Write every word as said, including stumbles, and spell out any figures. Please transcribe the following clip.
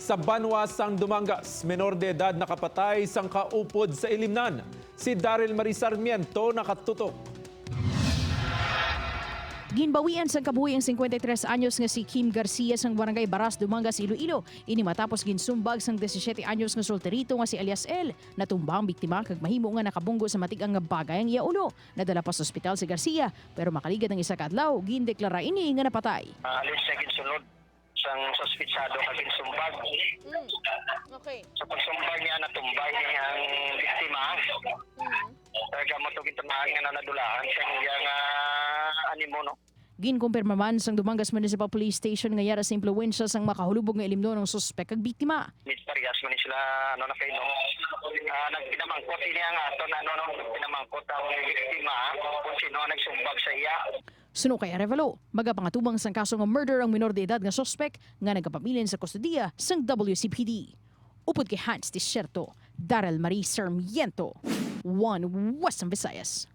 Sa banwa sang Dumangas, menor de edad nakapatay sang kaupod sa ilimnan. Si Daryl Marie Sarmiento nakatutok. Ginbawian sang kabuhi ang singkwenta y tres anyos nga si Kim Garcia sang Barangay Baras, Dumangas, Iloilo. Ini matapos ginsumbag sang disisiete anyos nga solterito nga si alias L. Natumba ang biktima kag mahimo nga nakabunggo sa matig-ang nga bagay ang iya ulo. Nadala pa sa ospital si Garcia, pero makaligad ang isa ka adlaw, gindeklara ini nga napatay. Alis siya ginsunod sang suspitsado nga ginsumbag. Okay. Sa pagsumbag niya, natumbay niya ang biktima. Mhm. Talaga mo ito gintumahan nga nanadulahan sa iyang ah, animo, no? Ginkumpirma man sang Dumangas Municipal Police Station nga yara sa impluwensya sang makahulubog nga ilimnon ang suspek kag biktima. Parehas man ni sila ano, nakainom. Ah, nagpinamangkot ini ang aton ano, no? Nagpinamangkot ang biktima kung sino ang nagsumbag sa iya. Suno kay Arevalo, magapangatubang sang kaso nga murder ang minor de edad nga suspek nga nagapabilin sa kustodiya sang W C P D. Upod kay Hans Desierto, Daryl Marie Sarmiento, One Western Visayas.